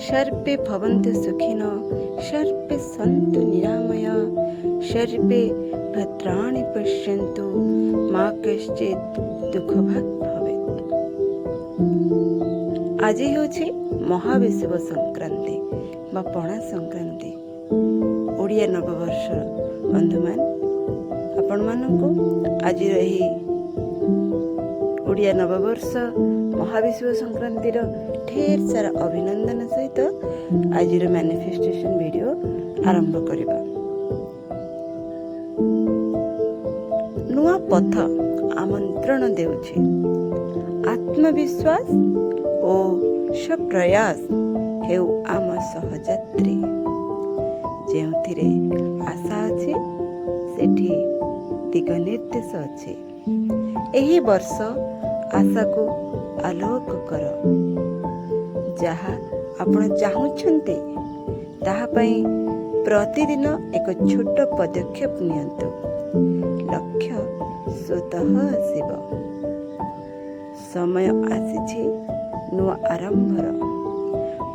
ସର୍ବେ ଭବନ୍ତୁ ସୁଖିନଃ, ସର୍ବେ ସନ୍ତୁ ନିରାମୟା, ସର୍ବେ ଭଦ୍ରାଣି ପଶ୍ୟନ୍ତୁ, ମା କଶ୍ଚିତ୍ ଦୁଃଖଭାଗ୍ ଭବେତ୍। ଆଜି ହେଉଛି ମହାବିଷୁବ ସଂକ୍ରାନ୍ତି ବା ପଣା ସଂକ୍ରାନ୍ତି, ଓଡ଼ିଆ ନବବର୍ଷ। ବନ୍ଧୁମାନେ, ଆପଣମାନଙ୍କୁ ଆଜିର ଏହି ଓଡ଼ିଆ ନବବର୍ଷ ମହାବିଷୁବ ସଂକ୍ରାନ୍ତିର ଢେର ସାରା ଅଭିନନ୍ଦନ ସହିତ ଆଜିର ମ୍ୟାନିଫେଷ୍ଟେସନ୍ ଭିଡ଼ିଓ ଆରମ୍ଭ କରିବା। ନୂଆ ପଥ ଆମନ୍ତ୍ରଣ ଦେଉଛି। ଆତ୍ମବିଶ୍ୱାସ ଓ ସପ୍ରୟାସ ହେଉ ଆମ ସହଯାତ୍ରୀ। ଯେଉଁଥିରେ ଆଶା ଅଛି, ସେଠି ଦିଗ ନିର୍ଦ୍ଦେଶ ଅଛି। ଏହି ବର୍ଷ ଆଶାକୁ ଆଲୋକ କର। ଯାହା ଆପଣ ଚାହୁଁଛନ୍ତି, ତାହା ପାଇଁ ପ୍ରତିଦିନ ଏକ ଛୋଟ ପଦକ୍ଷେପ ନିଅନ୍ତୁ। ଲକ୍ଷ୍ୟ ସ୍ୱତଃ ଆସିବ। ସମୟ ଆସିଛି ନୂଆ ଆରମ୍ଭର।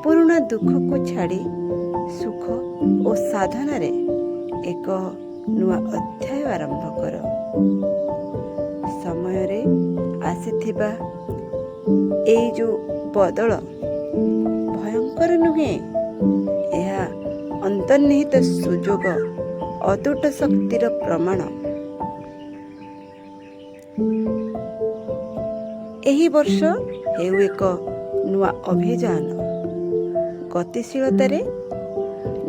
ପୁରୁଣା ଦୁଃଖକୁ ଛାଡ଼ି ସୁଖ ଓ ସାଧନାରେ ଏକ ନୂଆ ଅଧ୍ୟାୟ ଆରମ୍ଭ କର। ସମୟରେ ଆସିଥିବା ଏଇ ଯେଉଁ ବଦଳ ଭୟଙ୍କର ନୁହେଁ, ଏହା ଅନ୍ତର୍ନିହିତ ସୁଯୋଗ, ଅତୁଟ ଶକ୍ତିର ପ୍ରମାଣ। ଏହି ବର୍ଷ ହେଉ ଏକ ନୂଆ ଅଭିଯାନ, ଗତିଶୀଳତାରେ,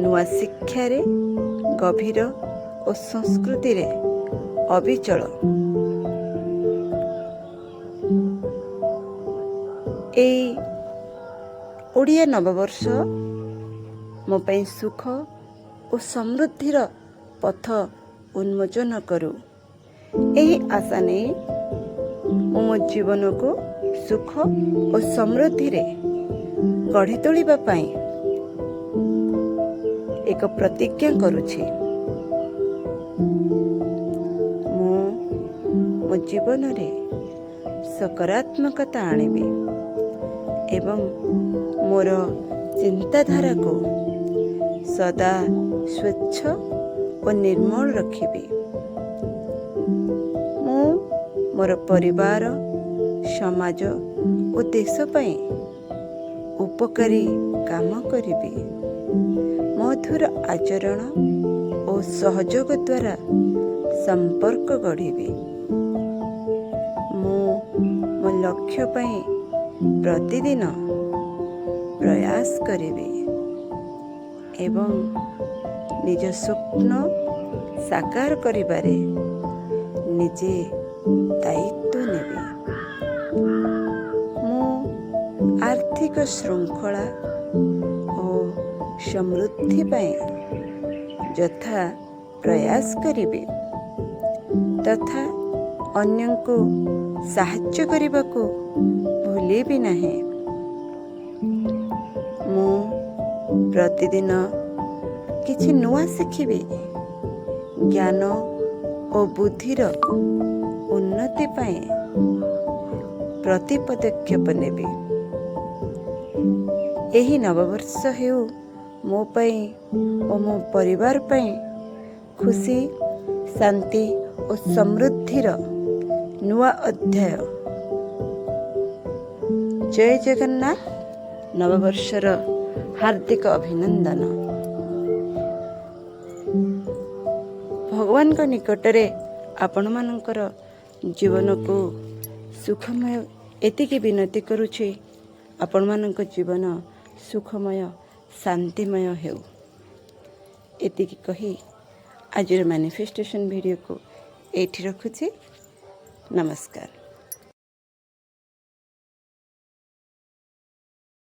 ନୂଆ ଶିକ୍ଷାରେ ଗଭୀର ଓ ସଂସ୍କୃତିରେ ଅବିଚଳ। ଏଇ ଓଡ଼ିଆ ନବବର୍ଷ ମୋ ପାଇଁ ସୁଖ ଓ ସମୃଦ୍ଧିର ପଥ ଉନ୍ମୋଚନ କରୁ, ଏହି ଆଶା ନେଇ ମୁଁ ମୋ ଜୀବନକୁ ସୁଖ ଓ ସମୃଦ୍ଧିରେ ଗଢ଼ି ତୋଳିବା ପାଇଁ ଏକ ପ୍ରତିଜ୍ଞା କରୁଛି। ମୁଁ ମୋ ଜୀବନରେ ସକାରାତ୍ମକତା ଆଣିବି ଏବଂ ମୋର ଚିନ୍ତାଧାରାକୁ ସଦା ସ୍ୱଚ୍ଛ ଓ ନିର୍ମଳ ରଖିବି। ମୁଁ ମୋର ପରିବାର, ସମାଜ ଓ ଦେଶ ପାଇଁ ଉପକାରୀ କାମ କରିବି। ମଧୁର ଆଚରଣ ଓ ସହଯୋଗ ଦ୍ୱାରା ସମ୍ପର୍କ ଗଢ଼ିବି। ମୁଁ ମୋ ଲକ୍ଷ୍ୟ ପାଇଁ ପ୍ରତିଦିନ ପ୍ରୟାସ କରିବି ଏବଂ ନିଜ ସ୍ୱପ୍ନ ସାକାର କରିବାରେ ନିଜେ ଦାୟିତ୍ୱ ନେବି। ମୁଁ ଆର୍ଥିକ ଶୃଙ୍ଖଳା ଓ ସମୃଦ୍ଧି ପାଇଁ ଯଥା ପ୍ରୟାସ କରିବି ତଥା ଅନ୍ୟଙ୍କୁ ସାହାଯ୍ୟ କରିବାକୁ ଭୁଲିବି ନାହିଁ। ମୁଁ ପ୍ରତିଦିନ କିଛି ନୂଆ ଶିଖିବି। ଜ୍ଞାନ ଓ ବୁଦ୍ଧିର ଉନ୍ନତି ପାଇଁ ପ୍ରତି ପଦକ୍ଷେପ ନେବି। ଏହି ନବବର୍ଷ ହେଉ ମୋ ପାଇଁ ଓ ମୋ ପରିବାର ପାଇଁ ଖୁସି, ଶାନ୍ତି ଓ ସମୃଦ୍ଧିର ନୂଆ ଅଧ୍ୟାୟ। ଜୟ ଜଗନ୍ନାଥ। ନବବର୍ଷର ହାର୍ଦ୍ଦିକ ଅଭିନନ୍ଦନ। ଭଗବାନଙ୍କ ନିକଟରେ ଆପଣମାନଙ୍କର ଜୀବନକୁ ସୁଖମୟ ଏତିକି ବିନତି କରୁଛି, ଆପଣମାନଙ୍କ ଜୀବନ ସୁଖମୟ, ଶାନ୍ତିମୟ ହେଉ। ଏତିକି କହି ଆଜିର ମ୍ୟାନିଫେଷ୍ଟେସନ୍ ଭିଡ଼ିଓକୁ ଏଇଠି ରଖୁଛି। ନମସ୍କାର।